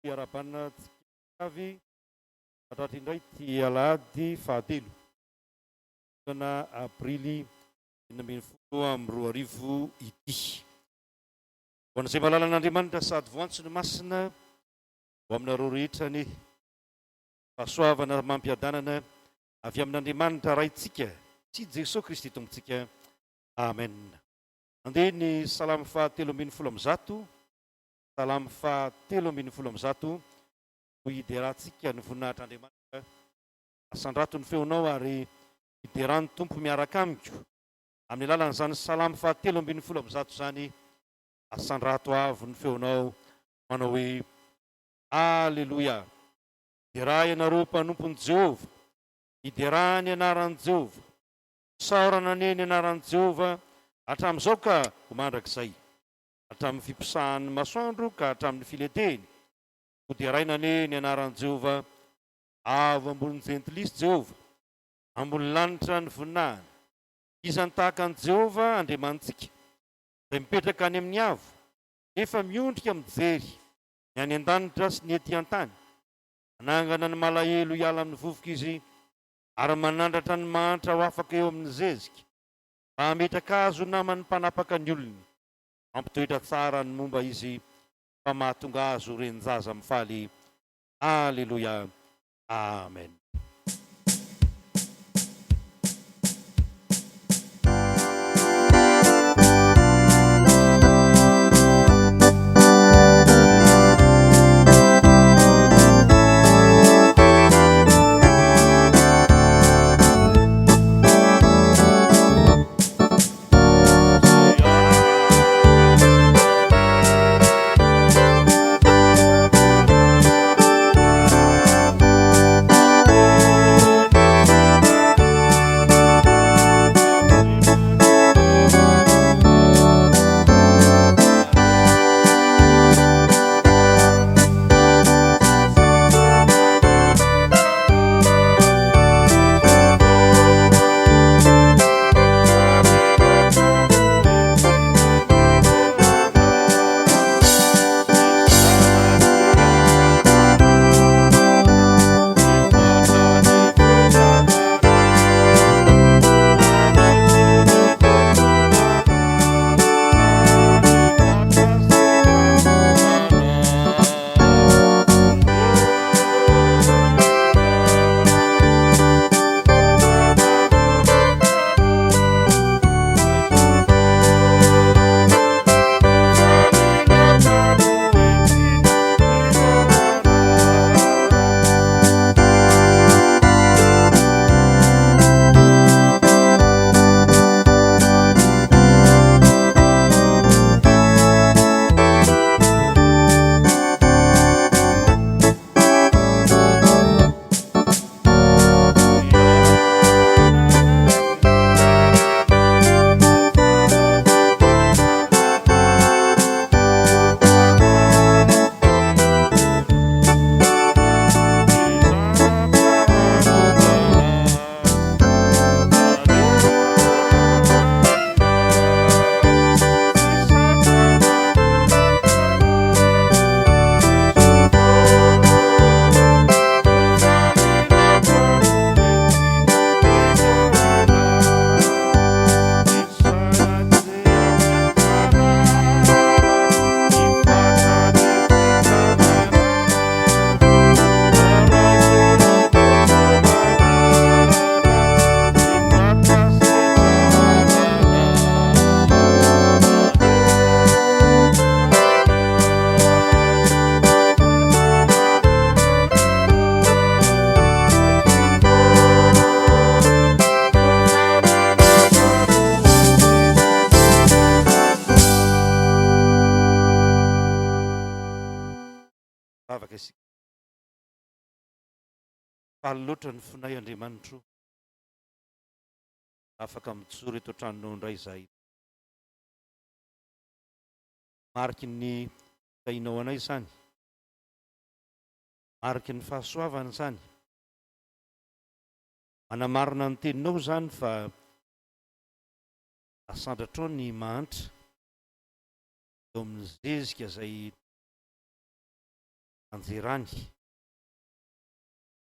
Iarahabana antsika avy hatratra indray ity alahady fahatelo volana aprily 2016 ity. Ho an'izay malala an'Andriamanitra sady voantso ny masina ho aminareo rehetra anie fahasoavana amam-piadanana avy amin'Andriamanitra Raintsika sy Jesoa Kristy Tompontsika. Amen. Andeha ny salamo faha 113. Salamo faha 113 no hiderantsika ny voninahitr'Andriamanitra. Asandrato ny feonao ary hiderà ny Tompo miaraka amiko. Amin'ny alalan'izany Salamo faha 113 izany, asandrato avo ny feonao manao hoe, Aleloia! Derà ianareo mpanompon'i Jehovah, hiderà ny anaran'i Jehovah. Isaorana anie ny anaran'i Jehovah hatramin'izao ka ho mandrakizay. Hatramin'ny fiposahan'ny masoandro ka hatramin'ny filetehiny, hoderaina anie ny anaran'i Jehovah. Avo ambonin'ny jentilisa Jehovah, ambony lanitra ny voninahiny. Iza no tahaka an'i Jehovah Andriamanitsika, izay mipetraka any amin'ny avo, nefa miondrika mijery ny any an-danitra sy ny etỳ an-tany? Manangana ny malahelo hiala amin'ny vovoka izy, ary manandratra ny mahantra ho afaka eo amin'ny zezika, mba hametraka azy ho naman'ny mpanapaka ny olony. Mampitoetra tsara ny momba izy fa mahatonga azy ho renin-jaza mifaly. Aleloia. Amen. Vavaka isika. Faly loatra ny fonay Andriamanitro. Afaka mijoro eto an-tranonao indray izahay. Mariky ny fitahianao anay izany. Mariky ny fahasoavana izany. Manamarina ny teninao izany fa asandratrao ny mahantra eo amin'ny zezika izay. anjerany,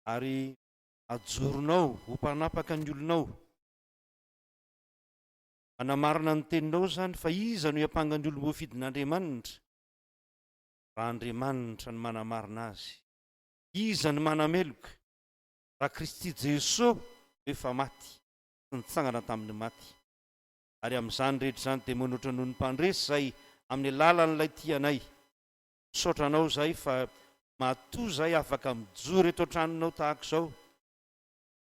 ary ajoronao ho mpanapaka ny olonao. Manamarina ny teninao izany fa iza no hiampanga ny olom-boafidin'Andriamanitra raha Andriamanitra no manamarina azy? Iza no manameloka raha Kristy Jesoa no efa maty sy nitsangana tamin'ny maty? Ary amin'izany rehetra izany dia manoatra noho ny mpandresy izay amin'ny alalan'ilay tia anay. Misaotra anao izahay fa matoa izahay afaka mijoro eto an-tranonao tahaka izao,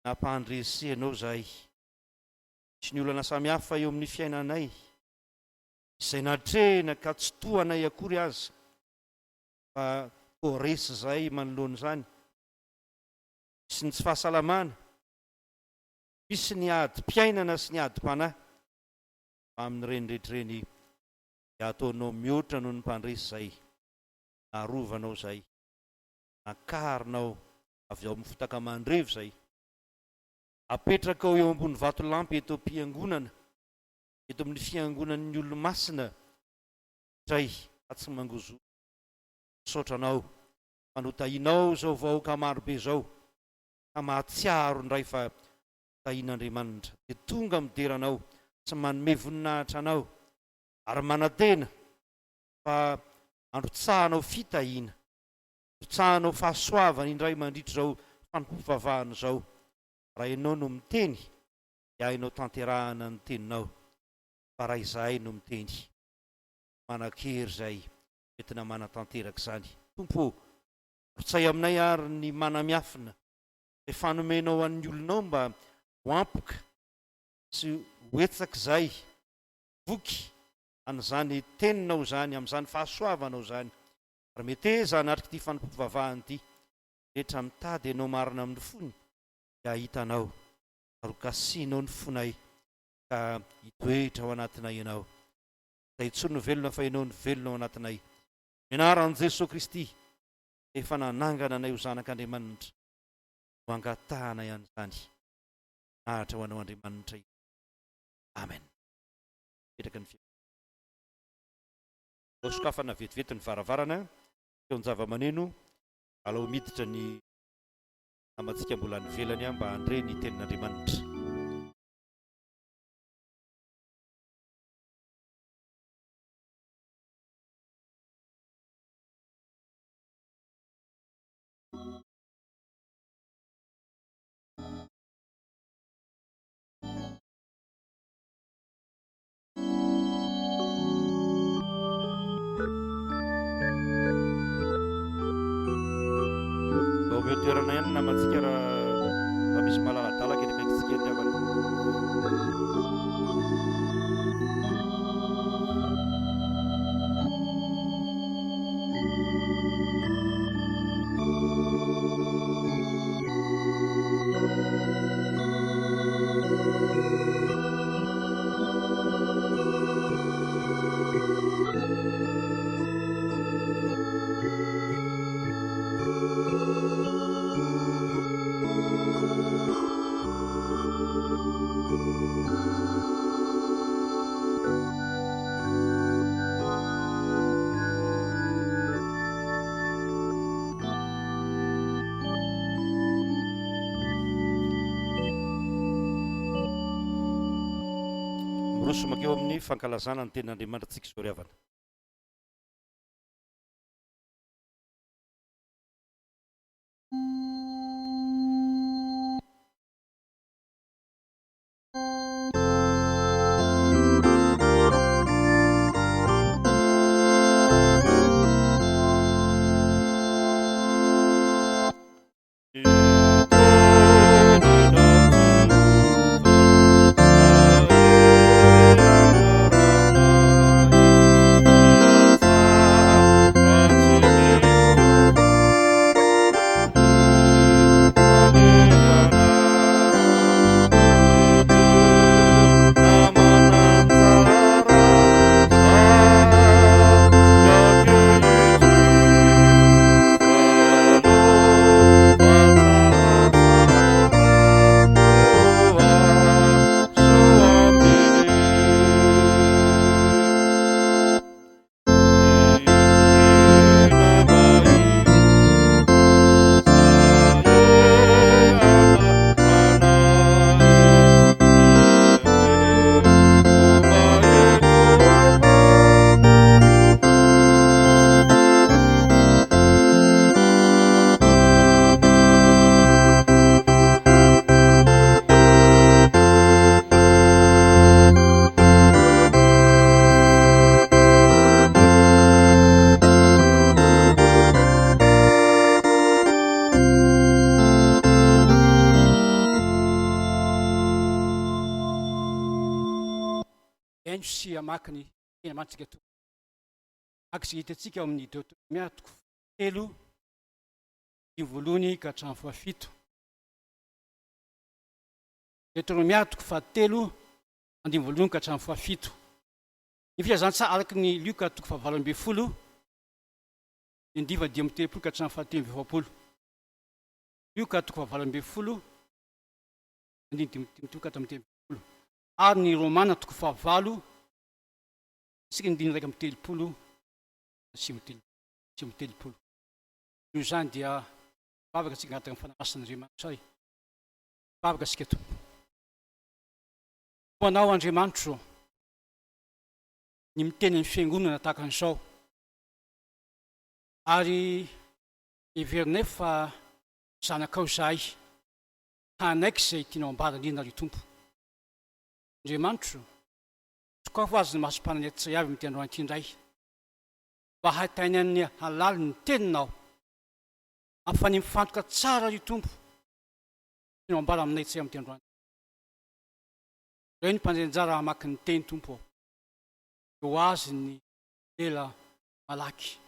nampandresenao izahay. Misy ny olana samihafa eo amin'ny fiainanay, izay natrehina ka tsy toa anay akory aza, fa toa resy izahay manoloana izany. Misy ny tsy fahasalamana, misy ny adim-piainana sy ny adim-panahy, fa amin'ireny rehetra ireny dia ataonao mihoatra noho ny mpandresy izay narovanao izay, nakarinao avy ao amin'ny fotaka mandrevo izay. Apetrakao eo ambony vatolampy eto am-piangonana, eto amin'ny fiangonan'ny olomasina indray fa tsy mangozohozo. Misaotra Anao fa notahianao izao vahoaka marobe izao ka mahatsiaro indray fa notahian'Andriamanitra dia tonga midera Anao sy manome voninahitra Anao ary manantena fa androtsahanao fitahiana, androtsahanao fahasoavana indray mandritra izao fanompoam-pivavahana izao. Raha Ianao no miteny dia hainao tanterahana ny teninao, fa raha izahay no miteny, manan-kery izay entina manatanteraka izany. Tompo ô, rotsay aminay ary ny mana miafina izay fanomenao an'ny olonao mba ho ampoka sy ho hetsak'izay voky an'izany teninao izany, amin'izany fahasoavanao izany. Ary meteza hanatrika ity fanompoam-pivavahana ity. Rehetra mitady Anao marina amin'ny fony dia hahita Anao, ary ho kasihinao ny fonay ka hitoetra ao anatinay Ianao. Izay intsony no velona fa Ianao no velona ao anatinay. Ny anaran'i Jesoa Kristy efa nanangana anay ho zanak'Andriamanitra no angatahanay an'izany. Voninahitra ho Anao Andriamanitra irery. Amen. Mipetraka ny fiangonana. Vao sokafana vetivety ny varavarana, feon-javamaneno, alao miditra ny namantsika mbola any ivelany mba handre ny tenin'Andriamanitra. Mba omeo toerana ihany ny namantsika raha mba misy malaladalaka eny akaikintsika eny havana. Miroso mankeo amin'ny fankalazana ny tenin'Andriamanitra tsika izao ry havana. Hihaino sy hamaky ny Tenin'Andriamanitsika Tompo. Araka izay hitantsika ao amin'ny Deoteronomia toko fahatelo, andininy voalohany ka hatramin'ny fahafito. Deoteronomia toko fahatelo, andininy voalohany ka hatramin'ny fahafito. Ny filazantsara araka ny Lioka toko fahavalo ambin'ny folo, ny andininy fahadimy amby telopolo ka hatramin'ny fahatelo amby efapolo. Lioka toko fahavalo ambin'ny folo, andininy dimy amby telopolo ka hatramin'ny telo amby efapolo. Ary ny Romana toko fahavalo, isika ny andininy 31 sy 39. Noho izany dia mivavaka isika hangataka ny Fanahy Masin'Andriamanitra hoe, Mivavaka isika Tompo. Ho Anao Andriamanitro ny miteny amin'ny fiangonana tahaka an'izao. Ary heverinay fa zanakao izahay, ka hanaiky izay tianao ambara indrindra ry Tompo. Andriamanitro, sokafo azy ny masom-pananay tsirairay avy amin'ity androany ity indray, mba hahitainy amin'ny halalin'ny ny Teninao. Afany mifantoka tsara ry Tompo, tianao ambara aminay tsirairay amin'ity androany ity. Ireo ny mpandray anjara hamaky ny Teny, Tompo ô. Eo azy ny lela malaky.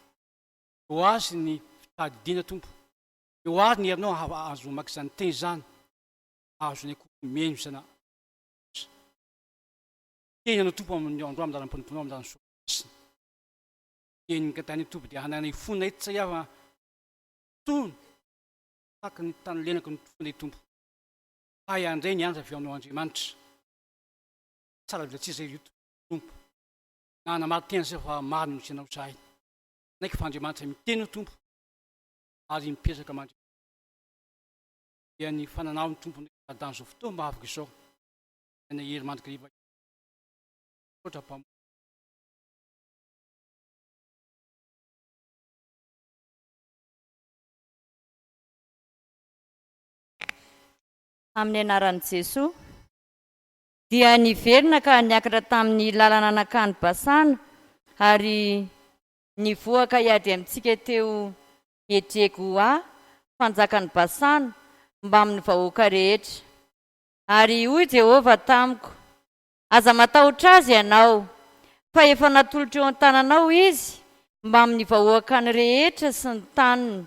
Eo azy ny fitadidiana, Tompo. Eo ary ny herinao hahazo mamaky izany Teny izany, hahazoanay koa mihaino izany Teny anao Tompo amin'ny andro amin'ny lalam-panompoanao amin'ny lalan'ny Soratra Masina. Teny nikatany Tompo dia hananay fonay tsy afa tony tahaka ny tany lenako ny fonay Tompo. Hay handray ny anjara avy aminao Andriamanitra. Tsara velatsihy izay ry Tompo. Na hanamari-tena izay fa marina mihitsy ianao izahay. Manaiky fa Andriamanitra miteny io Tompo ary mipetraka mandry. Dia ny fananao ny Tompo no izao fotoam-bavaka izao. Tena hery mandrakariva. Misaotra Mpamonjy. Amin'ny anaran'i Jesoa. Dia niverina ka niakatra tamin'ny lalana nankany Basana, ary nivoaka hiady amintsika teo Edregoà, mpanjakan'i Basana, mbamin'ny vahoaka rehetra. Ary hoy Jehovah tamiko, Aza matahotra azy ianao, fa efa natolotro eo an-tananao izy mbamin'ny vahoakany rehetra sy ny taniny,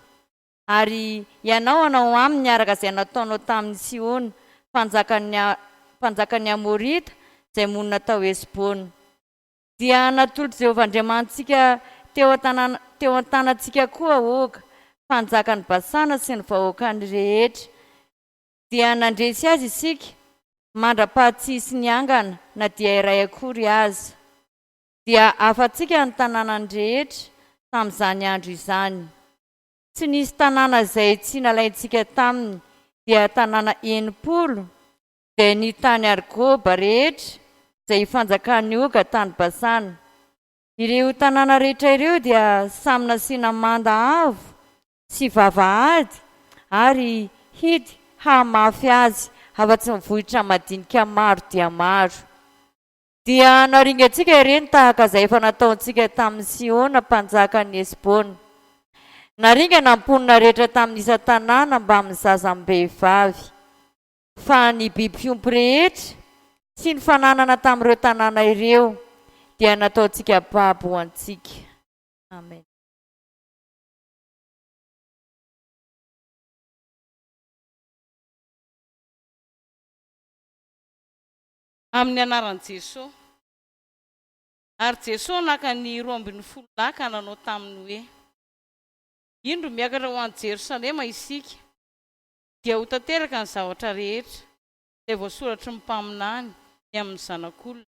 ary ianao hanao aminy araka izay nataonao tamin'i Sihona, mpanjakan'ny mpanjakan'ny Amorita, izay monina tao Hesbona. Dia natolotr'i Jehovah Andriamanitsika teo an-tanàna teo an-tanantsika koa Oga, mpanjakan'i Basana sy ny vahoakany rehetra. Dia nandresy azy isika, mandra-paha-tsy hisy niangana na dia iray akory aza. Dia afa-tsika ny tanànany rehetra tamin'izany andro izany. Tsy nisy tanàna izay tsy nalaintsika taminy, dia tanàna 60, dia ny tany Argoba rehetra izay fanjakan'i Oga tany Basana. Ireo tanàna rehetra ireo dia samy nasiana manda avo sy vavahady ary hidy hahamafy azy afa-tsy ny vohitra madinika maro dia maro. Dia naringantsika ireny tahaka izay efa nataontsika tamin'i Sihona mpanjakan'i Hesbona. Naringana ny mponina rehetra tamin'ny isan-tanàna mbamin'ny zaza amim-behivavy. Fa ny biby fiompy rehetra sy ny fananana tamin'ireo tanàna ireo dia nataontsika babo ho antsika. Amen. Amin'ny anaran'i Jeso. Ary Jeso naka ny 12 lahy ka nanao taminy hoe, Indro miakatra ho any Jerosalema isika, dia ho tanteraka ny zavatra rehetra izay voasoratry ny mpaminany ny amin'ny Zanak'olona.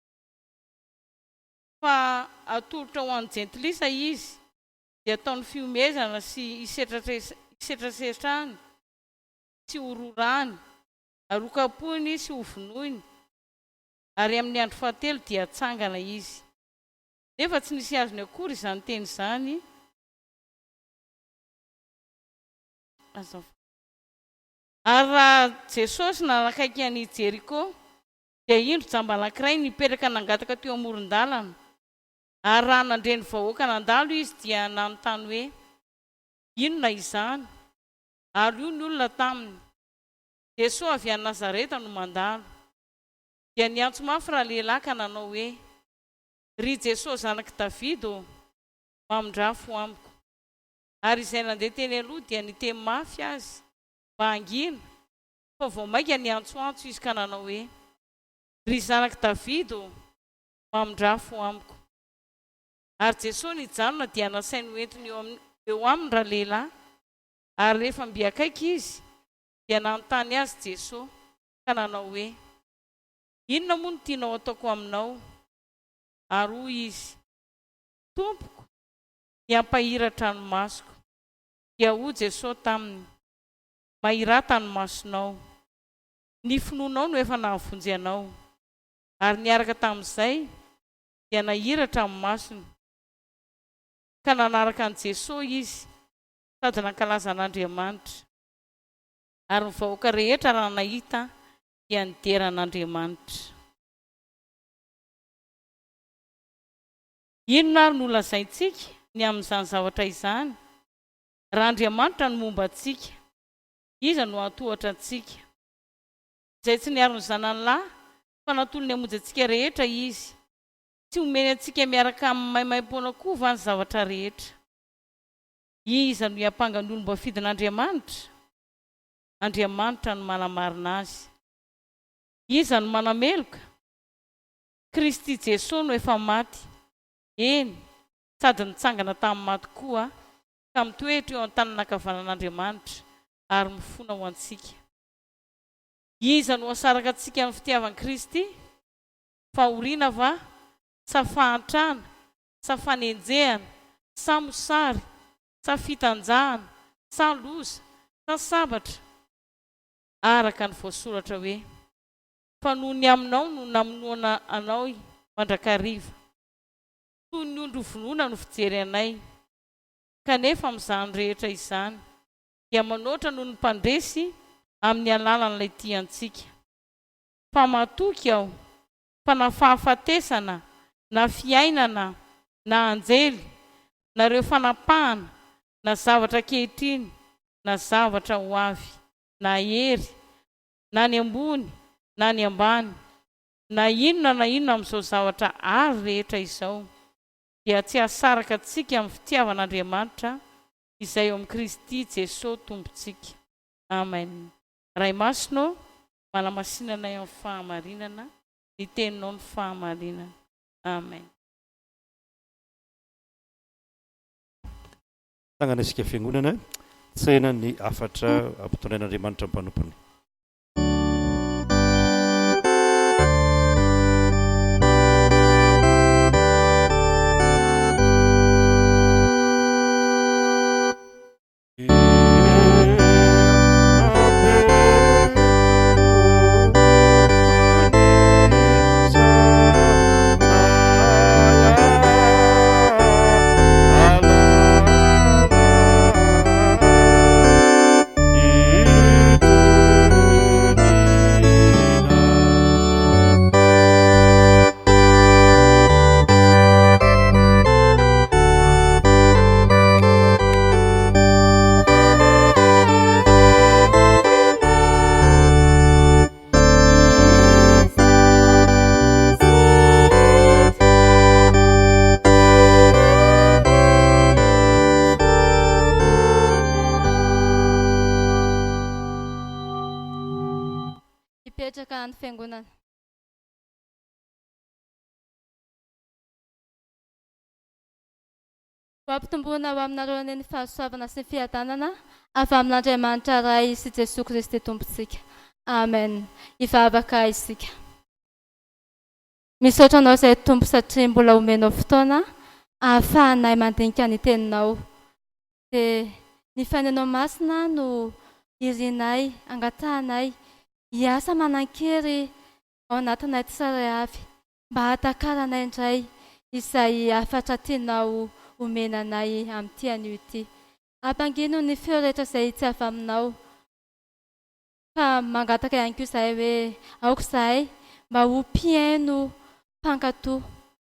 Fa hatolotra ho an'ny jentilisa izy, dia hataony fihomehezana sy hisetrasetrany sy hororany ary hokapohiny sy hovonoiny, ary amin'ny andro fahatelo dia hatsangana izy. Nefa tsy nisy azony akory izany teny izany. Azafady. Ary raha Jesosy nanakaiky an'i Jeriko, dia indro jamba anankiray nipetraka nangataka teo amoron-dalana. Ary raha nandre ny vahoaka nandalo izy, dia nanontany hoe, Inona izany? Ary hoy ny olona taminy, Jesoa avy any Nazareta no mandalo. Dia niantso mafy ralehilahy ka nanao hoe. Ry Jesoa Zanak'i Davida ô, mamindrà fo amiko. Ary izay nandeha teny aloha dia niteny mafy azy mba hangina, fa vao mainka niantsoantso izy ka nanao hoe, Ry Zanak'i Davida ô, mamindrà fo amiko. Ary Jesoa nijanona dia nasainy hoentiny eo amin'ny eo aminy ralehilahy, ary rehefa mby akaiky izy, dia nanontany azy Jesoa, ka nanao hoe, Inona moa no tianao hataoko aminao? Ary hoy izy, Tompoko, ny hampahiratra ny masoko. Dia hoy Jesoa taminy, Mahirata ny masonao. Ny finoanao no efa nahavonjy anao. Ary niaraka tamin'izay, dia nahiratra ny masony, ka nanaraka an'i Jesoa izy, sady nankalaza an'Andriamanitra. Ary ny vahoaka rehetra raha nahita dia nidera an'Andriamanitra. Inona ary no holazaintsika ny amin'izany zavatra izany? Raha Andriamanitra no momba antsika, iza no hahatohatra antsika? Izay tsy niaro ny Zanany lahy, fa natolony hamonjy antsika rehetra Izy, tsy homeny antsika miaraka aminy maimaimpoana koa va ny zavatra rehetra? Iza no hiampanga ny olom-boafidin'Andriamanitra? Andriamanitra no manamarina azy. Iza no manameloka? Kristy Jesoa no efa maty, eny, sady nitsangana tamin'ny maty koa, ka mitoetra eo an-tanana ankavanan'Andriamanitra, ary mifona ho antsika. Iza no hahasaraka antsika amin'ny fitiavan'i Kristy? Fahoriana va? Sa fahantrana? Sa fanenjehana? Sa mosary? Sa fitanjahana? Sa loza? Sa sabatra? Araka ny voasoratra hoe, Fa noho ny aminao no namonoana anao mandrakariva. Toy ny ondry hovonoina no fijery anay. Kanefa amin'izany rehetra izany, dia manoatra noho ny mpandresy amin'ny alalan'ilay tia antsika. Fa matoky aho fa na fahafatesana, na fiainana, na anjely, na ireo fanapahana, na zavatra ankehitriny, na zavatra ho avy, na hery, na ny ambony, na ny ambany, na inona na inona amin'izao zavatra àry rehetra izao, dia tsy hahasaraka antsika amin'ny fitiavan'Andriamanitra izay ao amin'i Kristy Jesoa Tompontsika. Amen. Ray Masina ô, manamasina anay amin'ny fahamarinana, ny Teninao no fahamarinana. Amen. Tangana isika Fiangonana, tsena ny hafatra ampitondrain'Andriamanitra ny mpanompony. Hipetraka any fiangonana. Ho ampitomboina ho aminareo anie ny fahasoavana sy ny fiadanana avy amin'Andriamanitra Ray sy Jesoa Kristy Tompontsika. Amen. Hivavaka isika. Misaotra Anao izahay Tompo satria mbola omenao fotoana ahafahanay mandinika ny Teninao. Dia ny Fainanao Masina no irinay, angatahanay hiasa manan-kery ao anatinay tsirairay avy mba hahatakaranay indray izay hafatra tianao homena anay amin'ity anio ity. Ampangino ny feo rehetra izay tsy avy aminao, fa mangataka ihany koa izahay hoe aoka izahay mba ho mpihaino mpankatò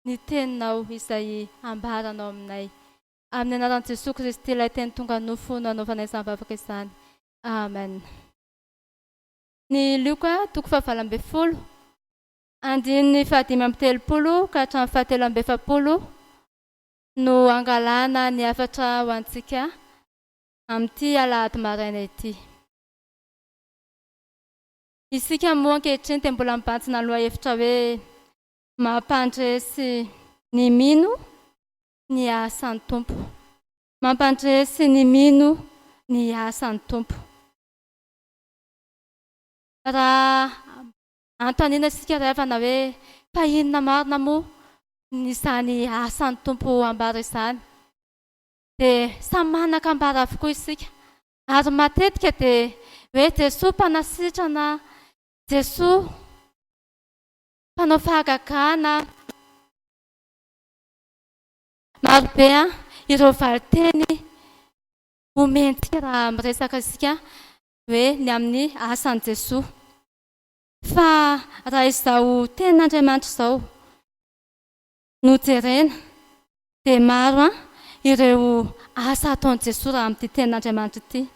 ny teninao izay ambaranao aminay. Amin'ny anaran'i Jesoa Kristy ilay Teny tonga nofo no anaovanay izany vavaka izany. Amen. Ny Lioka toko fahavalo ambinifolo. Andininy fahadimy amby telopolo ka hatramin'ny fahatelo amby efapolo no angalana ny hafatra ho antsika amin'ity alahady maraina ity. Isika moa ankehitriny dia mbola mibanjina ny lohahevitra hoe Mampandresy ny mino ny asan'ny Tompo. Mampandresy ny mino ny asan'ny Tompo. Raha anontaniana isika ry havana hoe fa inona marina moa izany asan'ny Tompo ambara izany? Dia samy manan-kambara avokoa isika. Ary matetika dia hoe Jesoa mpanasitrana, Jesoa mpanao fahagagana. Marobe ireo valinteny omentsika raha miresaka isika hoe ny amin'ny asan'i Jesoa. Fa raha izao tenin'Andriamanitra izao no jerena dia maro ireo asa ataon'i Jesoa raha amin'ity tenin'Andriamanitra ity.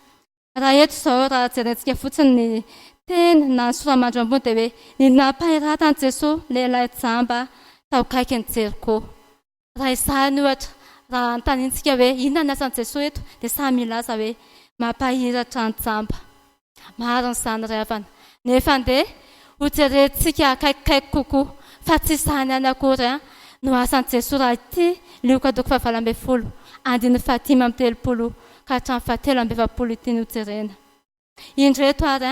Raha eto izao raha jerentsika fotsiny ny teny na ny sora-mandro ambony dia hoe ny nampahiratan'i Jesoa lehilahy jamba tao akaikin'i Jeriko. Raha izany ohatra, raha anontaniantsika hoe inona ny asan'i Jesoa eto dia samy hilaza hoe mampahiratra ny jamba. Marina izany ry havana. Nefa andeha hojerentsika akaikikaiky kokoa fa tsy izany ihany akory no asan'i Jesoa raha ity Lioka toko faha-18 andininy faha-35 ka hatramin'ny faha-43 ity no jerena. Indreto ary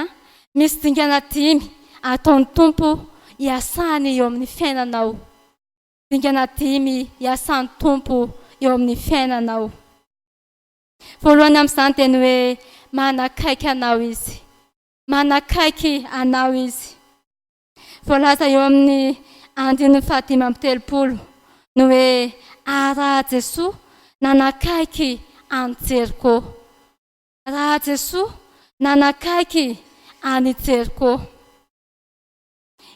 misy dingana dimy ataon'ny Tompo hiasany eo amin'ny fiainanao. Dingana dimy iasan'ny Tompo eo amin'ny fiainanao. Voalohany amin'izany dia ny hoe manakaiky anao Izy. Manakaiky anao Izy. Voalaza eo amin'ny andininy faha-35 ny hoe ary raha Jesoa nanakaiky an'i Jeriko. Raha Jesoa nanakaiky an'i Jeriko.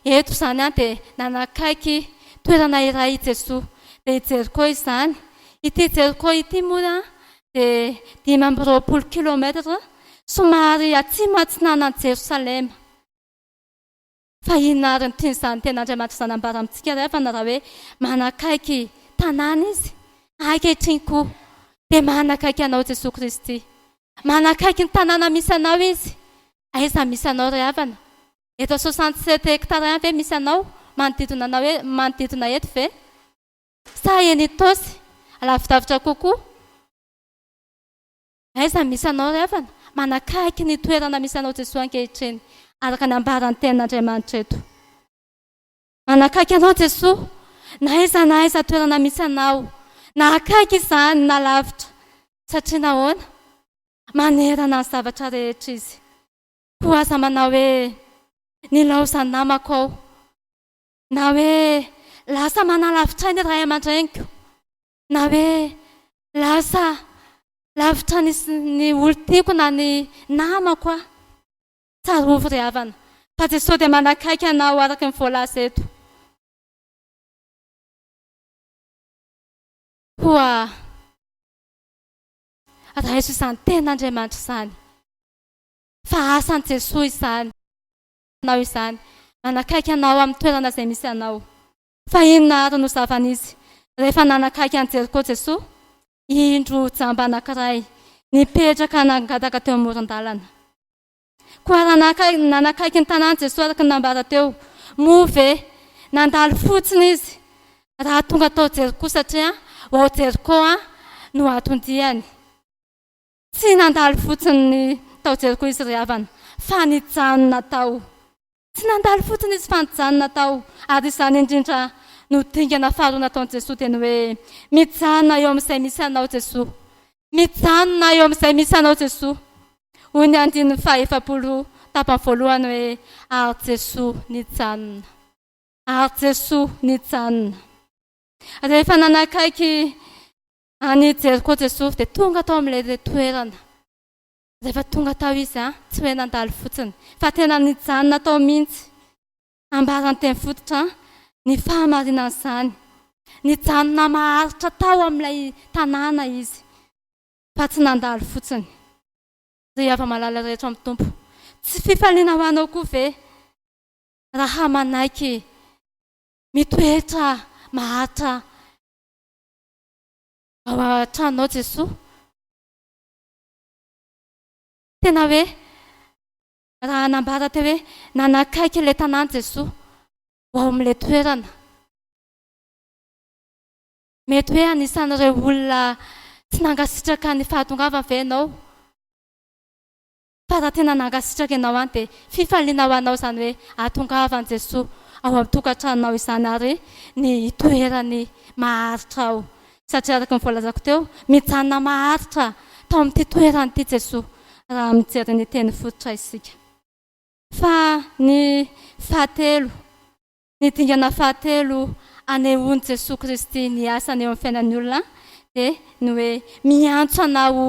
Eto izany an dia nanakaiky toerana iray i Jesoa, dia i Jeriko izany. Ity Jeriko ity moa dia 25 kilomètre somary atsimo atsinanan'i Jerosalema. Fa inona ary no tian'izany tenin'Andriamanitra izany ambara amintsika ry havana raha hoe manakaiky tanàna Izy? Ankehitriny koa dia manakaiky anao Jesoa Kristy. Manakaiky ny tanàna misy anao Izy. Aiza misy anao ry havana? Eto 67 hectares ihany ve misy anao manodidina anao e manodidina eto ve? Sa eny Itaosy, lavidavitra kokoa? Aiza misy anao ry havana? Manakaiky ny toerana misy anao Jesoa ankehitriny, araka ny ambaran'ny tenin'Andriamanitra eto. Manakaiky anao Jesoa, na aiza na aiza toerana misy anao, na akaiky izany na lavitra. Satria nahoana? Manerana ny zavatra rehetra Izy. Koa aza manao hoe, Nilaozan'ny namako aho. Na hoe, Lasa manalavitra ahy ny ray aman-dreniko. Na hoe, Lasa lavitra ny ny olon-tiako na ny namako aho. Tsarovy ry havana, fa Jesoa dia manakaiky anao araka ny voalaza eto. Koa raiso izany tenin'Andriamanitra izany. Fa asan'i Jesoa izany anao izany, manakaiky anao amin'ny toerana izay misy anao. Fa inona àry no zava-nisy rehefa nanakaiky an'i Jeriko Jesoa? Indro jamba anankiray nipetraka nangataka teo amoron-dalana. Koa raha nanakaiky ny tanàna Jesoa araka ny nambara teo, moa ve nandalo fotsiny Izy raha tonga tao Jeriko satria ho ao Jeriko no anton-diany? Tsy nandalo fotsiny ny tao Jeriko izy ry havana, fa nijanona tao. Tsy nandalo fotsiny izy fa nijanona tao, ary izany indrindra no dingana faharoa nataon'i Jesoa dia ny hoe mijanona eo amin'izay misy anao Jesoa. Mijanona eo amin'izay misy anao Jesoa. Hoy ny andininy faha-40 tapany voalohany hoe ary Jesoa nijanona. Ary Jesoa nijanona. Rehefa nanakaiky Any Jeriko Jesosy dia tonga tao amin'ilay toerana. Rehefa tonga tao izy, tsy hoe nandalo fotsiny, fa tena nijanona tao mihitsy. Ambaran'ny teny fototra ny fahamarinan'izany. Nijanona maharitra tao amin'ilay tanàna izy, fa tsy nandalo fotsiny. Ry hava-malala rehetra amin'ny Tompo, tsy fifaliana ho anao koa ve raha manaiky? Mitoetra maharitra ao an-tranonao Jesoa. Tena hoe raha nambara teo hoe nanakaiky ilay tanàna Jesoa ho ao amin'ilay toerana. Mety hoe anisan'ireo olona tsy nankasitraka ny fahatongavany ve ianao? Fa raha tena nankasitraka ianao any dia fifaliana ho anao izany hoe ahatongavan'i Jesoa ao amin'ny tokantranonao izany ary ny hitoerany maharitra ao. Satria araka ny voalazako teo, mijanona maharitra tao amin'ity toerana ity Jesoa raha mijery ny teny fototra isika. Fa ny fahatelo, Ny dingana fahatelo anehoan'i Jesoa Kristy ny asany eo amin'ny fiainan'ny olona dia ny hoe miantso anao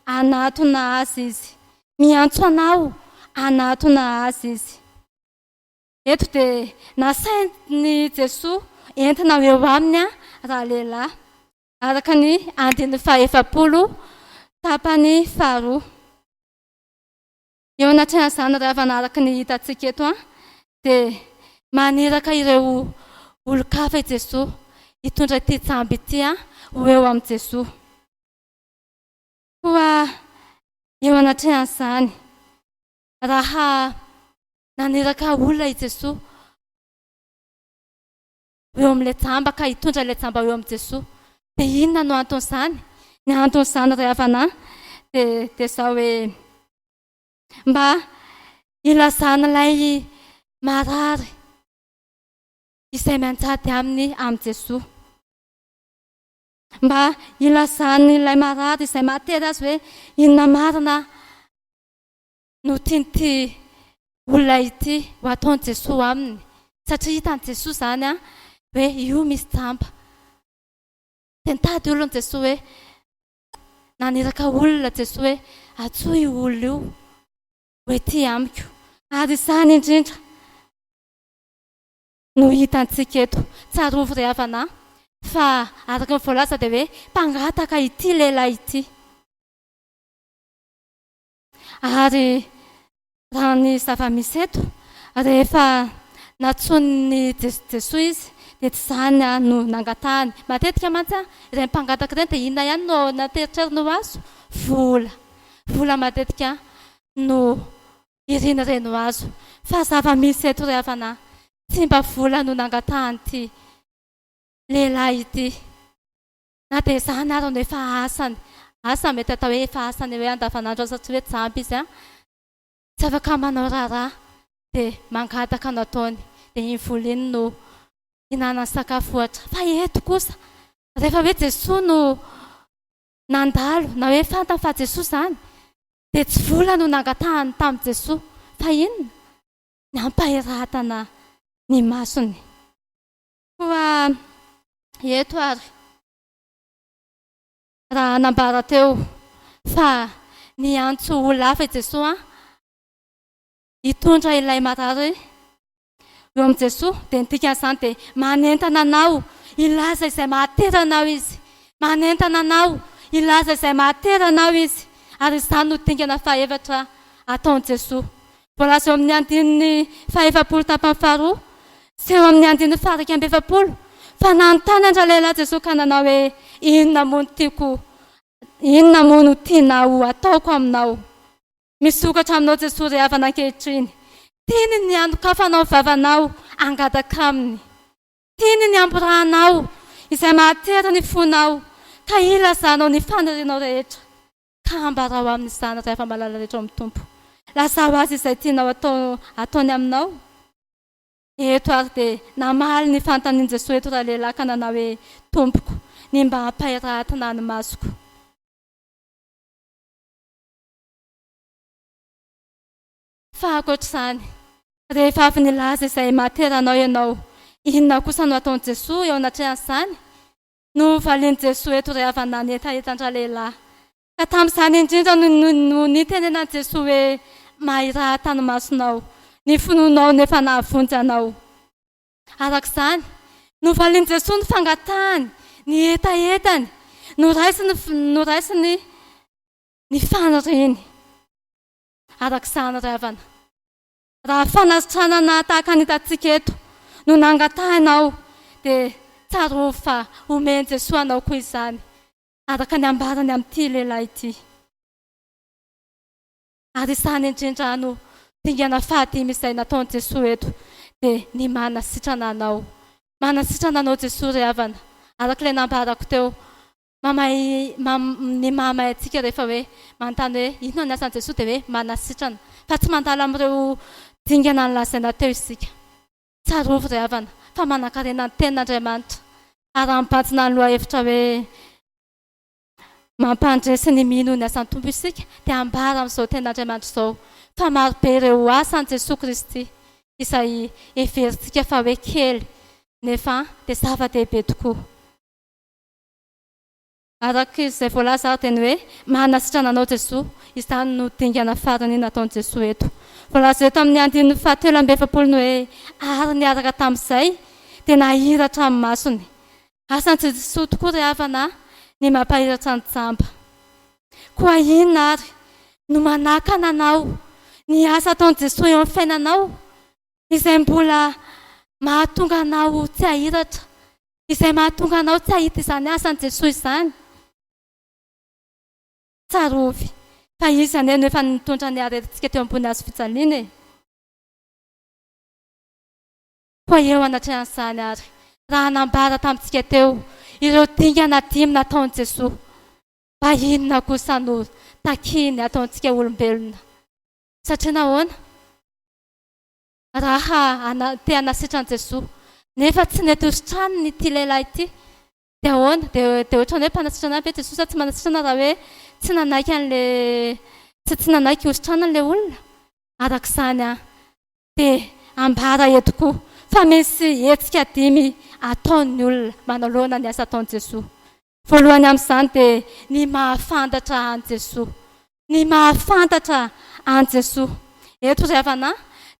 hanatona Azy Izy. Miantso anao hanatona Azy Izy. Eto dia nasain'i Jesoa entina ho eo aminy ralehilahy, araka ny andininy faha-40 tapany faharoa. Eo anatrehan'izany ry havana araka ny hitantsika eto dia maniraka ireo olon-kafa i Jesoa hitondra ity jamba ity ho eo amin'i Jesoa. Koa eo anatrehan'izany, raha naniraka olona i Jesoa ho eo amin'ilay jamba ka hitondra ilay jamba ho eo amin'i Jesoa, dia inona no anton'izany? Ny anton'izany ry havana dia dia izao hoe mba hilazan'ilay marary izay mianjady aminy amin'i Jesoa. Mba hilazan'ilay marary izay mahatery azy hoe inona marina no tian'ity olona ity ho ataon'i Jesoa aminy. Satria hitan'i Jesoa izany hoe io misy jamba. Dia nitady olona Jesoa hoe Naniraka olona Jesoa hoe, Antsoy io olona io ho ety amiko. Ary izany indrindra no hitantsika eto. Tsarovy ry havana fa araka ny voalaza dia hoe mpangataka ity lehilahy ity. Ary raha ny zava-misy eto, rehefa nantsoin'i Jesoa izy dia tsy izany no nangatahany. Matetika mantsy ireny mpangataka ireny dia inona ihany no nateritreriny ho azo? Vola. Vola matetika no irin'ireny ho azo. Fa zava-misy eto ry havana, tsy mba vola no nangatahan'ity lehilahy ity. Na dia izany ary no efa asany, asa mety atao hoe efa asany hoe andavanandro aza tsy hoe jamba izy an, tsy afaka manao raharaha dia mangataka no ataony, dia iny vola iny no ihinanany sakafo ohatra. Fa eto kosa, rehefa hoe Jesoa no nandalo na hoe fantany fa Jesoa izany, dia tsy vola no nangatahany tamin'i Jesoa, fa inona? Ny hampahiratana ny masony. Koa eto ary, raha nambara teo fa niantso olona hafa i Jesoa hitondra ilay marary eo amin'i Jesoa, dia ny dikan'izany dia manentana anao hilaza izay mahatery anao Izy. Manentana anao hilaza izay mahatery anao Izy. Ary izany no dingana fahefatra ataon'i Jesoa. Voalaza eo amin'ny andininy fahaefapolo tapany faharoa sy eo amin'ny andininy faha-41 fa nanontany an-dralehilahy Jesoa ka nanao hoe, Inona moa no tiako, inona moa no tianao hataoko aminao? Misokatra aminao Jesoa ry havana ankehitriny. Tiany ny hanokafanao ny vavanao hangataka Aminy. Tiany ny hamborahanao izay mahatery ny fonao ka hilazanao ny fanirianao rehetra. Ka ambarao aminy izany ry hava-malala rehetra ao amin'ny Tompo. Lazao azy izay tianao atao ataony aminao. Eto ary dia namaly ny fanontanian'i Jesoa eto ralehilahy ka nanao hoe, Tompoko, ny mba hampahiratina ny masoko. Fa ankoatr'izany, rehefa avy nilaza izay maha-tera anao ianao, inona kosa no ataon'i Jesoa eo anatrehan'izany? Novalian'i Jesoa eto ry havana ny hetahetan-dralehilahy. Ka tamin'izany indrindra no no nitenenan'i Jesoa hoe, Mahirahata ny masonao, ny finoanao no efa nahavonjy anao. Araka izany, novalian'i Jesoa ny fangatahany, ny hetahetany, noraisiny noraisiny ny faniriany. Araka izany ry havana, raha fanasitranana tahaka ny hitantsika eto no nangatahinao, dia tsarovy fa omen'i Jesoa anao koa izany, araka ny ambarany amin'ity lehilahy ity. Ary izany indrindra no dingana fahadimy izay nataon'i Jesoa eto, dia ny manasitrana anao. Manasitrana anao Jesoa ry havana, araka ilay nambarako teo. Mamay, mam, ny mahamay antsika rehefa hoe manontany hoe inona ny asan'i Jesoa dia hoe manasitrana. Fa tsy mandalo amin'ireo dingana nolazaina teo isika. Tsarovy ry havana fa manankarena ny tenin'Andriamanitra ary raha mibanjina ny lohahevitra hoe Mampandresy ny mino ny asan'ny Tompo isika dia ambara amin'izao tenin'Andriamanitra izao fa marobe ireo asan'i Jesoa Kristy izay heverintsika fa hoe kely nefa dia zava-dehibe tokoa. Araka izay voalaza ary dia ny hoe manasitrana anao Jesoa, izany no dingana farany nataon'i Jesoa eto. Voalaza eto amin'ny andininy fahatelo amby 40 ny hoe ary niaraka tamin'izay dia nahiratra ny masony. Asan'i Jesoa tokoa ry havana ny mampahiratra ny jamba. Koa inona ary no manakana anao ny asa ataon'i Jesoa eo amin'ny fiainanao izay mbola mahatonga anao tsy hahiratra, izay mahatonga anao tsy hahita izany asan'i Jesoa izany? Tsarovy fa Izy anie no efa nitondra ny aretintsika teo ambony hazo fijaliana e! Koa eo anatrehan'izany àry, raha nambara tamintsika teo ireo dingana dimy nataon'i Jesoa, mba inona kosa no takiany hataontsika olombelona? Satria nahoana? Raha te hanasitra an'i Jesoa, nefa tsy nety hositraniny ity lehilahy ity, dia ahoana? Dia dia ohatran'ny hoe mpanasitrana ve Jesoa sa tsy manasitrana raha hoe tsy nanaiky an'ilay tsy tsy nanaiky hositraniny ilay olona? Araka izany an! Dia ambara eto koa fa misy hetsika dimy ataon'ny olona manoloana ny asa ataon'i Jesoa. Voalohany amin'izany dia ny mahafantatra an'i Jesoa. Ny mahafantatra an'i Jesoa. Eto ry havana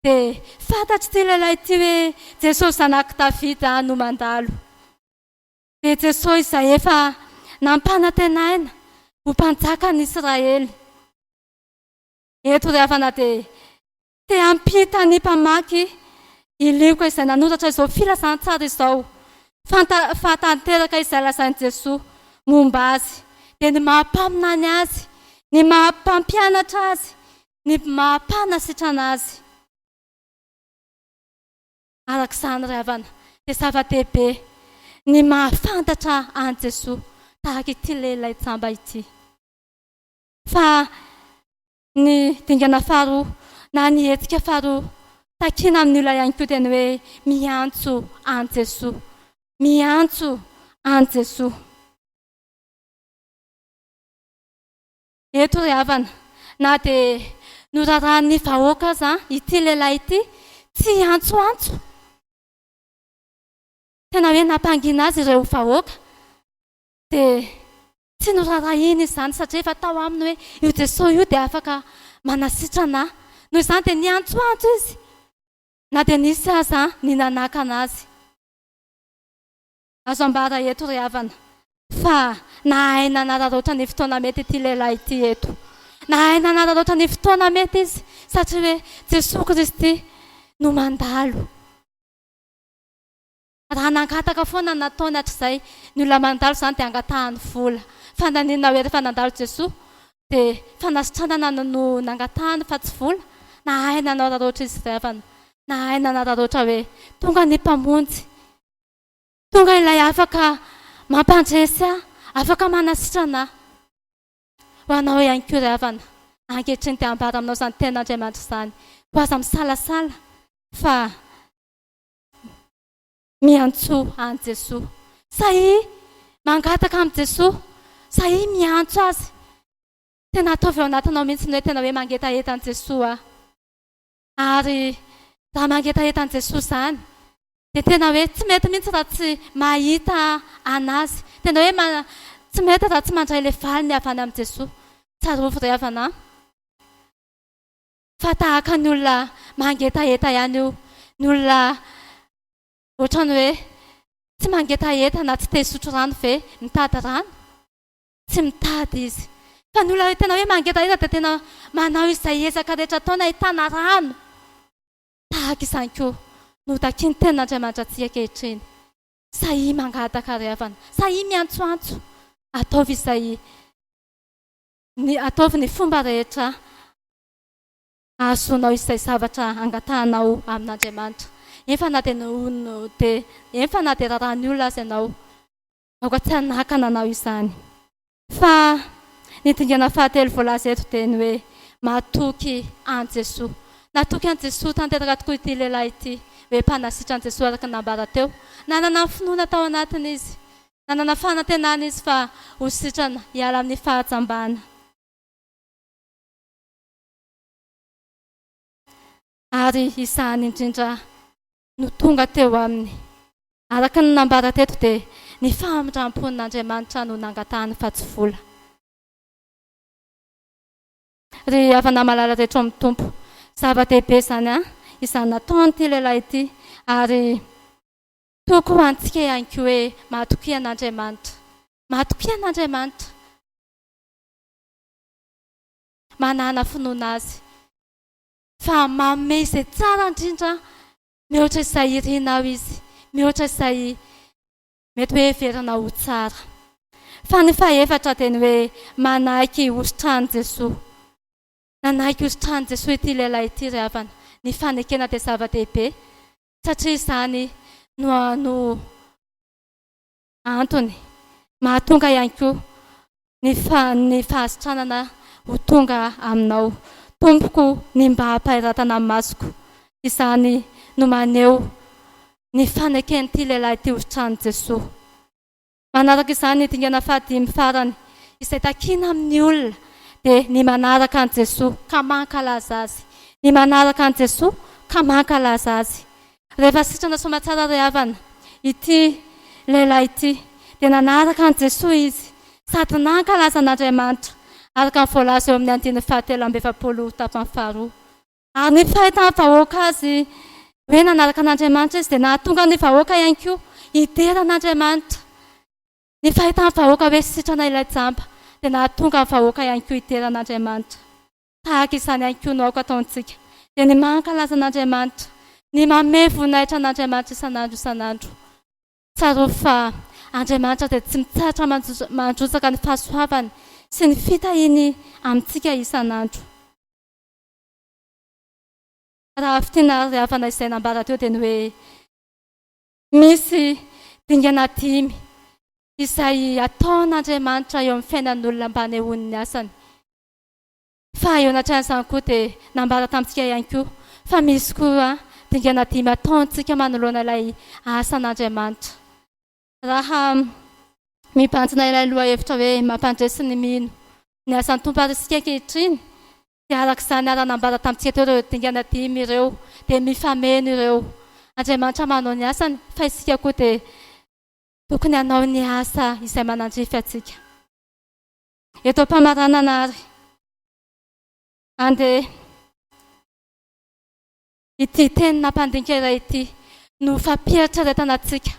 dia fantatr'ity lehilahy ity hoe Jesoa zanak'i Davida no mandalo. Dia Jesoa izay efa nampanantenaina ho mpanjakan'ny Israely. Eto ry havana dia Te hampita ny mpamaky i Lioka izay nanoratra izao filazantsara izao fanta fa tanteraka izay lazain'i Jesoa momba azy, dia ny maha mpaminany azy, ny maha mpampianatra azy, ny maha mpanasitrana azy. Araka izany ry havana dia zava-dehibe ny mahafantatra an'i Jesoa tahaka ity lehilahy jamba ity. Fa Ny dingana faharoa na ny hetsika faharoa takiana amin'ny olona ihany koa dia ny hoe miantso an'i Jesoa. Miantso an'i Jesoa. Eto ry havana, na dia norarahan'ny vahoaka aza ity lehilahy ity tsy hiantsoantso, tena hoe nampangina azy ireo vahoaka, dia Tsy noraharahiany izany satria efa tao aminy hoe io Jesoa io dia afaka manasitrana ahy. Noho izany dia niantsoantso izy na dia nisy aza ny nanakana azy. Azo ambara eto ry havana fa nahay nanararaotra ny fotoana mety ity lehilahy ity eto. Nahay nanararaotra ny fotoana mety izy satria hoe Jesoa Kristy no mandalo. Raha nangataka foana ny nataony hatrizay, ny olona mandalo izany dia angatahany vola. Fa naninona hoe rehefa nandalo Jesoa dia fanasitranana no nangatahany fa tsy vola? Nahay nanararaotra izy ry havana. Nahay nanararaotra hoe tonga ny Mpamonjy. Tonga ilay afaka mampandresy ahy, afaka manasitrana ahy. Ho anao ihany koa ry havana, ankehitriny dia ambara aminao izany tenin'Andriamanitra izany. Koa aza misalasala fa Miantsoa an'i Jesoa. Sahia mangataka amin'i Jesoa. Sahia miantso Azy. Tena ataovy ao anatinao mihitsy ny hoe tena hoe mangetaheta an'i Jesoa aho. Ary raha mangetaheta an'i Jesoa izany, dia tena hoe tsy mety mihitsy raha tsy mahita an'Azy. Tena hoe tsy mety raha tsy mandray ilay valiny avy any amin'i Jesoa. Tsarovy ry havana an! Fa tahaka ny olona mangetaheta ihany io, ny olona ohatran'ny hoe tsy mangetaheta na tsy te hisotro rano ve mitady rano? Tsy mitady izy. Fa ny olona tena hoe mangetaheta dia tena manao izay ezaka rehetra ataony ahitana rano. Tahaka izany koa no takian'ny tenin'Andriamanitra antsika ankehitriny. Sahia mangataka ry havana, sahia miantsoantso, ataovy izay ny ataovy ny fomba rehetra hahazoanao izay zavatra angatahanao amin'Andriamanitra. Eny fa na dia no dia eny fa na dia rarahan'ny olona aza ianao, aoka tsy hanakana anao izany. Fa ny dingana fahatelo voalaza eto dia ny hoe matoky an'i Jesoa. Natoky an'i Jesoa tanteraka tokoa ity lehilahy ity, hoe mpanasitra an'i Jesoa araka ny nambara teo. Nanana ny finoana tao anatiny izy. Nanana fanantenana izy fa ho sitrana, hiala amin'ny fahajambana. Ary izany indrindra no tonga teo aminy. Araka ny nambara teto dia ny famindram-pon'Andriamanitra no nangatahany fa tsy vola. Ry havana malala rehetra ao amin'ny Tompo, zava-dehibe izany an, izany nataon'ity lehilahy ity ary toky ho antsika ihany koa hoe matokia an'Andriamanitra. Matokia an'Andriamanitra. Manàna finoana Azy fa manome izay tsara indrindra Mihoatra izay irinao izy, mihoatra izay mety hoe heverinao ho tsara. Fa ny fahefatra dia ny hoe manaiky hositran'i Jesoa. Nanaiky hositran'i Jesoa ity lehilahy ity ry havana. Ny fanekena dia zava-dehibe satria izany no no antony mahatonga ihany koa ny ny fahasitranana ho tonga aminao. Tompoko ny mba hampahiratana ny masoko. Izany no maneho ny faneken'ity lehilahy ity ho sitran'i Jesoa. Manaraka izany ny dingana fahadimy farany izay takiana amin'ny olona dia ny manaraka an'i Jesoa ka mankalaza Azy. Ny manaraka an'i Jesoa ka mankalaza Azy. Rehefa sitrana soamatsara ry havana ity lehilahy ity dia nanaraka an'i Jesoa izy sady nankalaza an'Andriamanitra araka ny voalaza eo amin'ny andininy fahatelo amby efapolo tapany faharoa. Ary ny fahitan'ny vahoaka azy hoe nanaraka an'Andriamanitra izy dia nahatonga ny vahoaka ihany koa hidera an'Andriamanitra. Ny fahitan'ny vahoaka hoe sitrana ilay jamba dia nahatonga ny vahoaka ihany koa hidera an'Andriamanitra. Tahaka izany ihany koa no aoka ataontsika, dia ny mankalaza an'Andriamanitra, ny manome voninahitra an'Andriamanitra isan'andro isan'andro. Tsarovy fa Andriamanitra dia tsy mitsahatra mandrotsaka ny fahasoavany sy ny fitahiany amintsika isan'andro. Raha fintinina ry havana izay nambara teo dia ny hoe misy dingana dimy izay ataon'Andriamanitra eo amin'ny fiainan'olona mba hanehoany ny asany. Fa eo anatrehan'izany koa dia nambara tamintsika ihany koa fa misy koa dingana dimy ataontsika manoloana ilay asan'Andriamanitra. Raha mibanjina ilay lohahevitra hoe mampandresy ny mino ny asan'ny Tompo ary isika ankehitriny dia araka izany ary nambara tamintsika teo ireo dingana dimy ireo dia mifameno ireo. Andriamanitra manao ny asany fa isika koa dia tokony hanao ny asa izay manandrify antsika. Eto am-pamaranana ary, andeha ity teny nampandinika iray ity no fampieritreretana antsika.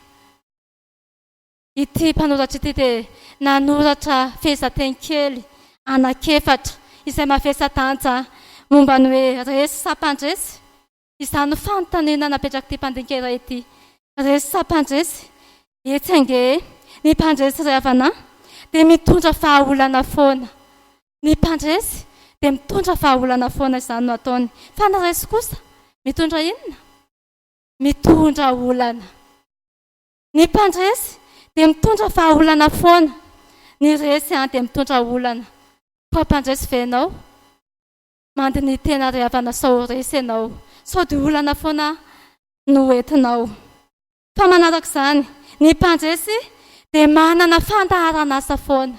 Ity mpanoratra ity dia nanoratra fehezanteny kely anankiefatra izay mavesa-danja momba ny hoe resy sa mpandresy. Izany no fanontaniana napetrak'ity mpandinika iray ity. Resy sa mpandresy? Etsy ange e! Ny mpandresy ry havana dia mitondra vahaolana foana. Ny mpandresy dia mitondra vahaolana foana, izany no ataony. Fa ny resy kosa mitondra inona? Mitondra olana. Ny mpandresy dia mitondra vahaolana foana. Ny resy dia mitondra olana. Koa mpandresy ve ianao? Mandiniha tena ry havana sao resy ianao, sao dia olana foana no entinao. Fa manaraka izany, ny mpandresy dia manana fandaharan'asa foana.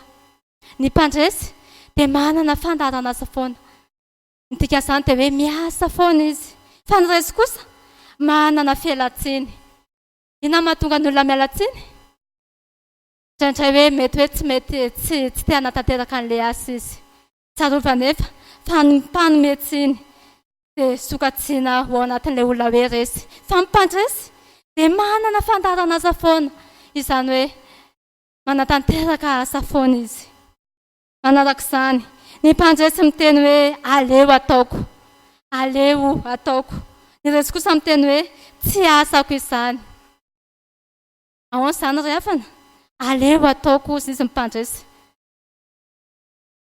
Ny mpandresy dia manana fandaharan'asa foana. Ny dikan'izany dia hoe miasa foana izy. Fa ny resy kosa manana fialan-tsiny. Inona no mahatonga ny olona miala tsiny? Indraindray hoe mety hoe tsy mety tsy tsy te hanatanteraka an'ilay asa izy. Tsarovy anefa fa ny mpanome tsiny dia sokajiana ho ao anatin'ilay olona hoe resy. Fa ny mpandresy dia manana fandaharan'asa foana, izany hoe manatanteraka asa foana izy. Manaraka izany, ny mpandresy miteny hoe aleo ataoko, aleo ataoko. Ny resy kosa miteny hoe tsy asako izany. Ahoana izany ry havana? Aleo ataoko hozy izy ny mpandresy.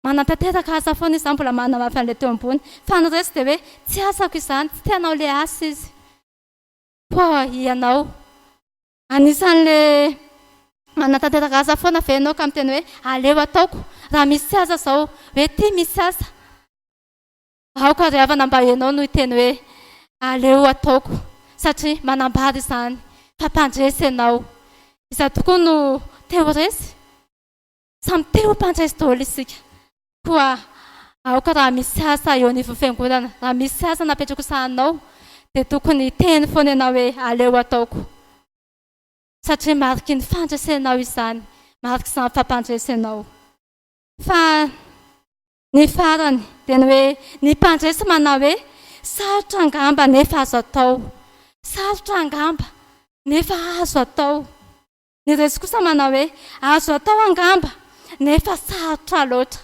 Manatanteraka asa foana izy izany, mbola manamafy an'ilay teo ambony. Fa ny resy dia hoe tsy asako izany, tsy te hanao ilay asa izy. Koa ianao, anisan'ilay manatanteraka asa foana ve ianao ka miteny hoe aleo ataoko, raha misy asa izao, hoe ity misy asa. Aoka ry havana mba ianao no hiteny hoe aleo ataoko satria manambara izany fa mpandresy ianao. Iza tokoa no te ho resy? Samy te ho mpandresy daholo isika. Koa aoka raha misy asa eo anivon'ny fiangonana, raha misy asa napetraka ho sahaninao dia tokony hiteny foana ianao hoe aleo ataoko. Satria mariky ny fandresenao izany, marik'izany fampandresy anao. Fa ny farany dia ny hoe ny mpandresy manao hoe sarotra angamba nefa azo atao. Sarotra angamba nefa azo atao. Ny resy kosa manao hoe azo atao angamba nefa sarotra loatra.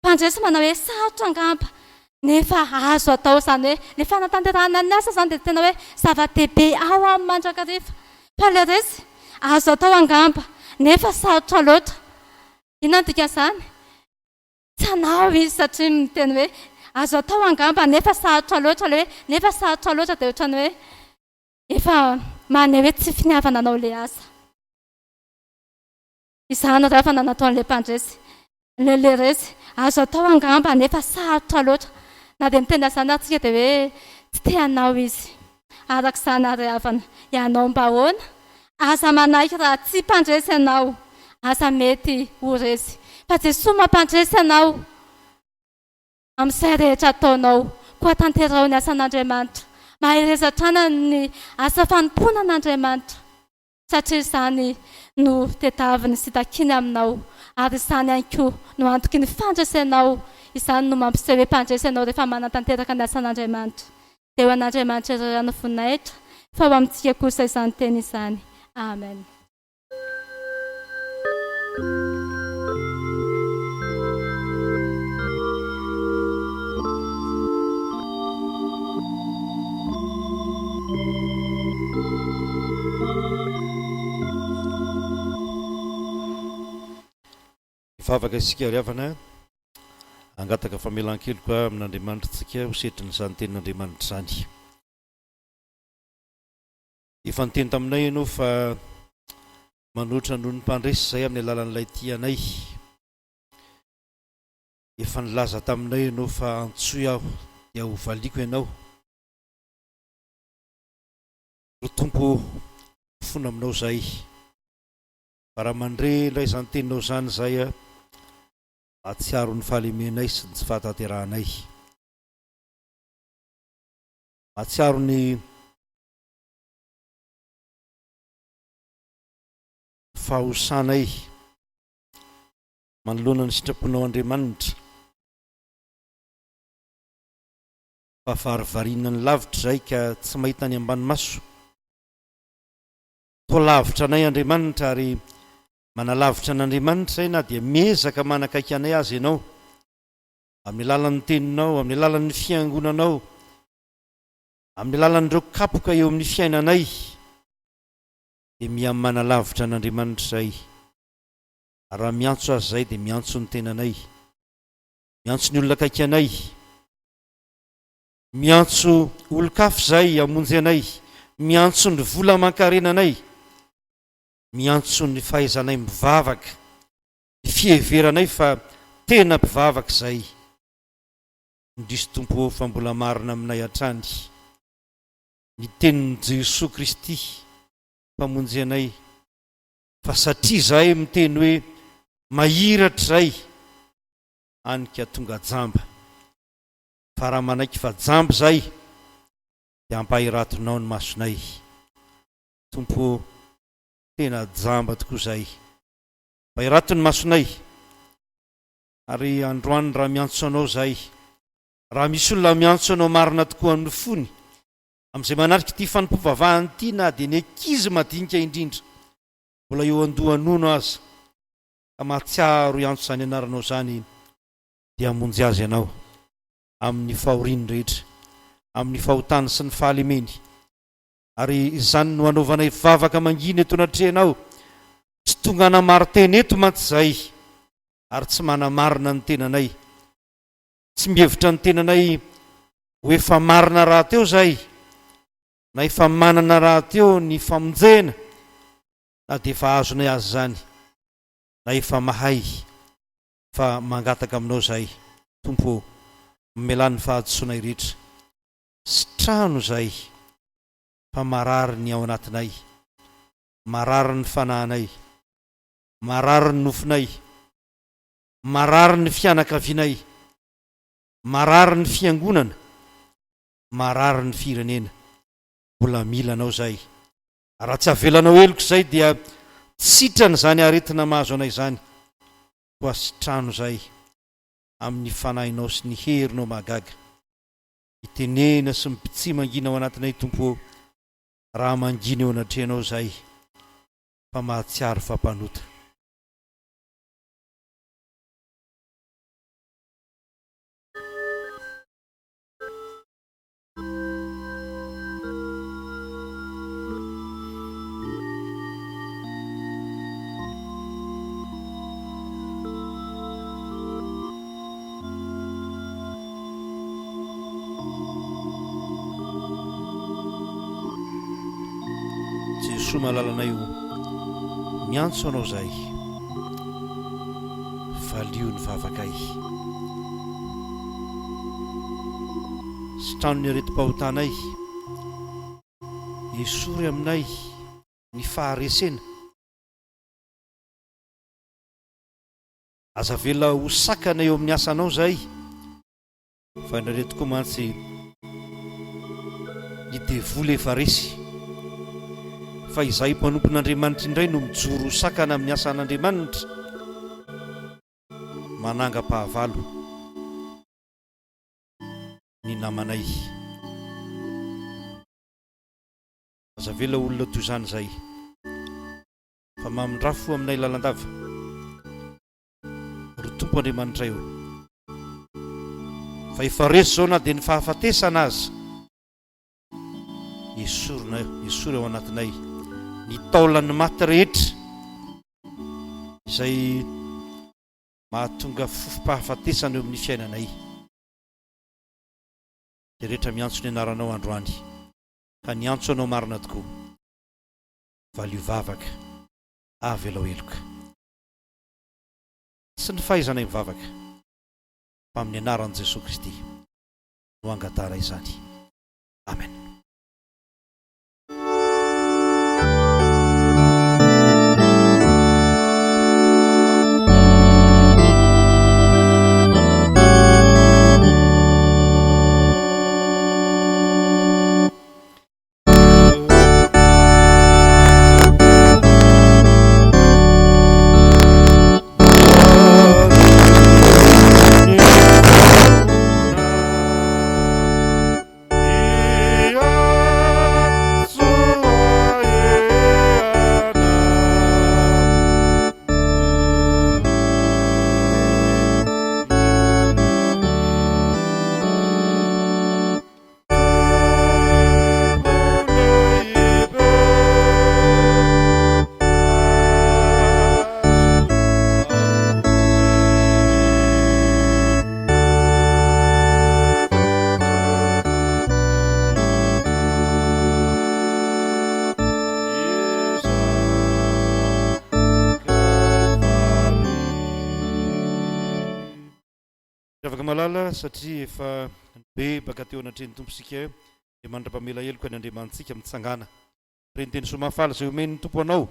Mpandresy manao hoe sarotra angamba nefa azo atao izany hoe ilay fanatanterahana ny asa izany dia tena hoe zava-dehibe ao aminy mandrakariva. Fa ilay resy azo atao angamba nefa sarotra loatra. Inona no dikan'izany? Tsy hanao izy satria miteny hoe azo atao angamba nefa sarotra loatra ilay hoe nefa sarotra loatra dia ohatran'ny hoe efa maneho hoe tsy finiavana hanao ilay asa. Izany ry havana nataon'ilay mpandresy, ilay resy. Azo atao angamba nefa sarotra loatra. Na dia miteny an'izany ary tsika dia hoe tsy te hanao izy. Araka izany ary ry havana, ianao mba ahoana? Aza manaiky raha tsy mpandresy ianao. Aza mety ho resy. Fa Jesoa mampandresy anao amin'izay rehetra ataonao. Koa tanteraho ny asan'Andriamanitra. Mahereza hatrany amin'ny asa fanompoana an'Andriamanitra. Satria izany no tedaviny sy takiany aminao, ary izany ihany koa no antoky ny fandresenao, izany no mampiseho hoe mpandresy ianao rehefa manatanteraka ny asan'Andriamanitra. Dia ho an'Andriamanitra irery ihany ny voninahitra, fa ho amintsika kosa izany teny izany. Amen. Hivavaka isika ry havana, hangataka famelan-keloka amin'Andriamanitra isika ho setrin'izany tenin'Andriamanitra izany. Efa niteny taminay ianao fa manoatra noho ny mpandresy izay amin'ny alalan'ilay tia anay. Efa nilaza taminay ianao fa antsoy aho dia hovaliako ianao. Ry Tompo ô, mifona aminao izahay. Fa raha mandre indray izany teninao izany izahay, mahatsiaro ny fahalemenay sy ny tsy fahatanterahanay. Mahatsiaro ny fahosanay manoloana ny sitraponao Andriamanitra. Fa varivarina ny lavitra izahay ka tsy mahita ny ambany maso. Toa lavitra anay Andriamanitra ary manalavitra an'Andriamanitra izahay na dia miezaka manakaiky anay aza Ianao. Amin'ny alalan'ny Teninao, amin'ny alalan'ny Fiangonanao, amin'ny alalan'ireo kapoka eo amin'ny fiainanay, dia miha manalavitra an'Andriamanitra izahay. Ary raha miantso Azy izahay dia miantso ny tenanay. Miantso ny olona akaiky anay. Miantso olon-kafa izahay hamonjy anay. Miantso ny vola aman-karenanay. Miantso ny fahaizanay mivavaka, ny fiheveranay fa tena mpivavaka izahay. Indrisy Tompo ô fa mbola marina aminay hatrany ny tenin'i Jesoa Kristy Mpamonjy anay fa satria izahay miteny hoe mahiratra izahay any ka tonga jamba. Fa raha manaiky fa jamba izahay dia ampahiratonao ny masonay. Tompo ô, tena jamba tokoa izahay. Ampahirato ny masonay. Ary androany raha miantso Anao izahay, raha misy olona miantso Anao marina tokoa amin'ny fony, amin'izay manatrika ity fanompoam-pivavahana ity na dia ny ankizy madinika indrindra mbola eo an-doha-nono aza, ka mahatsiaro hiantso izany anaranao izany, dia hamonjy azy Ianao amin'ny fahoriany rehetra, amin'ny fahotany sy ny fahalemeny. Ary izany no anaovanay vavaka mangina eto anatrehanao. Tsy tonga hanamarin-tena eto mantsy izahay, ary tsy manamarina ny tenanay. Tsy mihevitra ny tenanay ho efa marina rahateo izahay, na efa manana rahateo ny famonjena, na dia efa azonay aza izany, na efa mahay, fa mangataka aminao izahay, Tompo ô, mamelà ny fahadisoanay rehetra. Sitrano izahay, fa marary ny ao anatinay, marary ny fanahinay, marary ny nofonay, marary ny fianakavianay, marary ny fiangonana, marary ny firenena. Mbola mila Anao izahay. Raha tsy avelanao heloka izahay dia tsy sitrana izany aretina mahazo anay izany. Koa sitrano izahay amin'ny Fanahinao sy ny herinao mahagaga. Mitenena sy mipitsia mangina ao anatinay Tompo ô, raha mangina eo anatrehanao izahay fa mahatsiaro fa mpanota. Jesoa malalanay o, miantso Anao zahay, valio ny vavakay. Sitrano ny aretim-pahotanay, esory aminay ny faharesena. Aza avela ho sakana eo amin'ny asanao izahay, fa indraindray tokoa mantsy ny devoly efa resy, fa izahay mpanompon'Andriamanitra indray no mijoro ho sakana amin'ny asan'Andriamanitra, manangam-pahavalo ny namanay. Aza avela ho olona toy izany izahay. Fa mamindrà fo aminay lalandava, ry Tompo Andriamanitray ô. Fa efa resy izao na dia ny fahafatesana aza. Esorina, esory ao anatinay ny taolan'ny maty rehetra izay mahatonga fofom-pahafatesana eo amin'ny fiainanay. Izay rehetra miantso ny anaranao androany, ka niantso anao marina tokoa. Valio vavaka, avelao heloka. Tsy ny fahaizanay mivavaka, fa amin'ny anaran'i Jesoa Kristy no angatahana izany. Amen. Ry havaka malala, satria efa nibebaka teo anatrehan'ny Tompo isika, dia mandra-pamela heloka ny Andriamanitsika, mitsangàna. Re ny teny soa mahafaly izay omen'ny Tompo anao,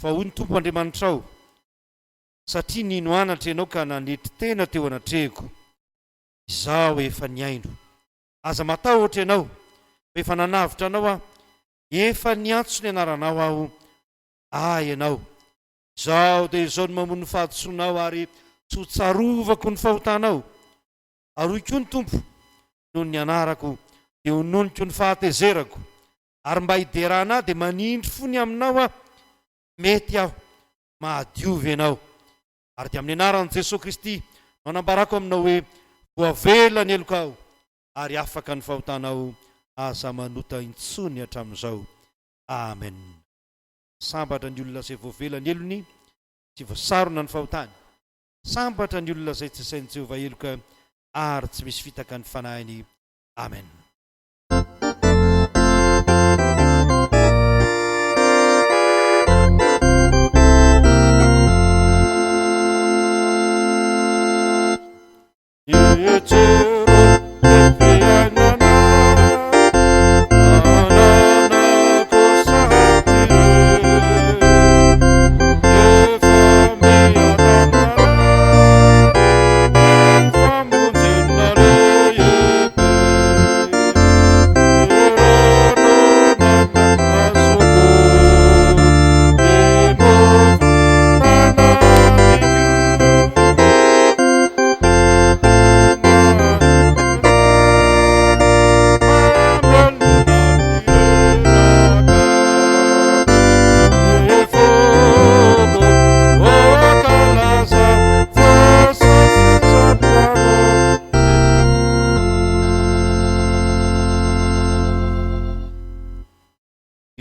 fa hoy ny Tompo Andriamanitrao, Satria nino anatra ianao ka nanetry tena teo anatrehiko, Izaho efa nihaino. Aza matahotra ianao, fa efa nanavotra anao Aho, efa niantso ny anaranao Aho, Ahy ianao. Izaho dia izao no mamono ny fahadisoanao ary tsy ho tsarovako ny fahotanao. Ary hoy koa ny Tompo, Noho ny anarako dia hononiko ny fahatezerako, ary mba hiderana ahy dia manindry fo ny aminao aho. Mety aho, mahadiovy ianao. Ary dia amin'ny anaran'i Jesoa Kristy no anambarako aminao hoe, voavela ny helokao ary afaka ny fahotanao. Aza manota intsony hatramin'izao. Amen. Sambatra ny olona izay voavela ny helony sy voasarona ny fahotany. Sambatra ny olona izay tsy asain'i Jehovah heloka ary tsy misy fitaka ny fanahiny. Amen.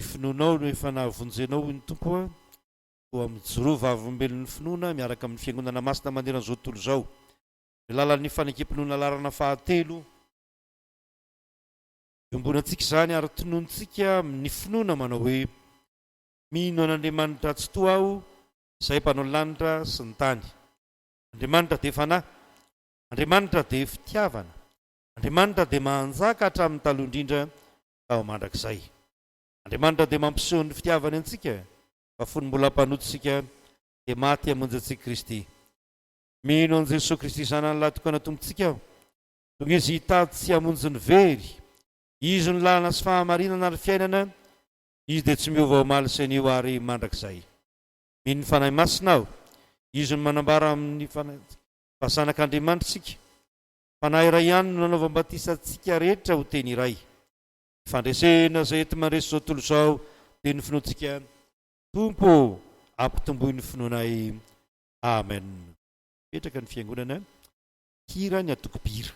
Ny finoanao no efa nahavonjenao, hoy ny Tompo a. Koa mijoroa vavolombelon'ny finoana miaraka amin'ny Fiangonana Masina manerana izao tontolo izao. Ny lalan'ny fanekem-pinoana laharana fahatelo. Iombonantsika izany ary tononontsika amin'ny finoana manao hoe, Mino an'Andriamanitra Tsitoha aho, Izay Mpanao ny lanitra sy ny tany. Andriamanitra dia Fanahy. Andriamanitra dia fitiavana. Andriamanitra dia mahanjaka hatramin'ny taloha indrindra ka ho mandrakizay. Andriamanitra dia mampiseho ny fitiavany antsika fa fony mbola mpanota isika dia maty hamonjy antsika Kristy. Mino an'i Jesoa Kristy Zanany Lahy-tokana Tompontsika aho. Tonga Izy hitady sy hamonjy ny very. Izy no lalana sy fahamarinana ary fiainana. Izy dia tsy miova omaly sy anio ary mandrakizay. Mino ny Fanahy Masina aho. Izy no manambara amin'ny Fanahy fa zanak'Andriamanitra isika. Fanahy iray ihany no nanaovam-batisa antsika rehetra ho teny iray. Ny fandresena izay enti-mandresy izao tontolo izao dia ny finoantsika Tompo ô, ampitomboy ny finoanay. Amen. Mipetraka ny fiangonana, hira ny antoko mpihira.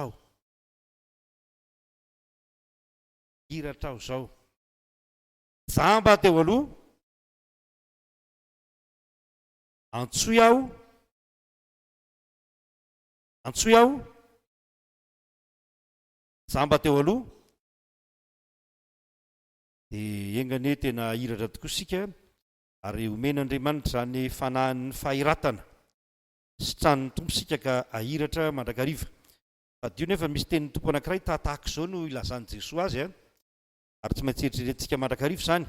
Aho. Hiratra aho izao. Jamba teo aloha. Antsoy aho. Antsoy aho. Jamba teo aloha. Dia enga anie tena hiratra tokoa isika ary omen'Andriamanitra izany fanahin'ny fahiratana. Sitranin'ny Tompo isika ka hahiratra mandrakariva. Tadidio nefa misy tenin'ny Tompo anankiray tahatahaka izao no ilazan'i Jesoa azy an! Ary tsy maintsy eritreretintsika mandrakariva izany.